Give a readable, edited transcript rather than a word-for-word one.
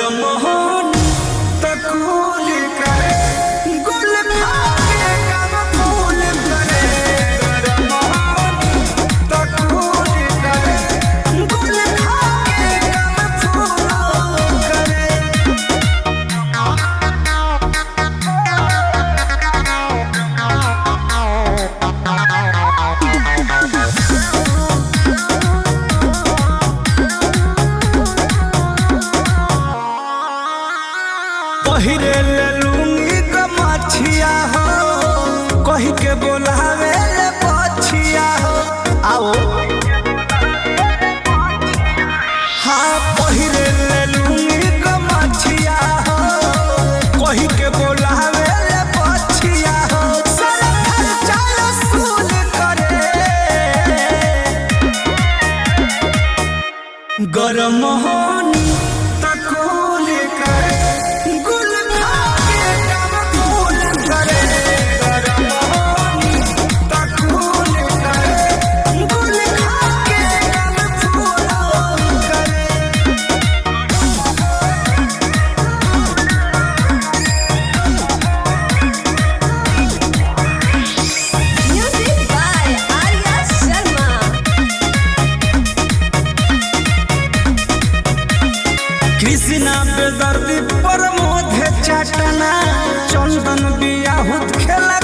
गरम होनी तकूल करे, गुल खा के काम फूल करे। गरम होनी तकूल करे, गुल खा के काम फूल करे। पहिरे ले लुंगी गमछिया हो, कही के बोलावे ले पछिया हो। आओ हाँ, पहिरे ले लुंगी गमछिया हो, कही के बोलावे ले पछिया हो। सारा खर्चा वसूल करे। गरम होनी तकूल करे, गुल खा के काम फूल करे। गरम होनी तकूल करे, गुल खा के काम फूल करे। Music by Arya Sharma. Krishna बेदर्दी प्रमोद चटना, चंदन बियाहुत खेला।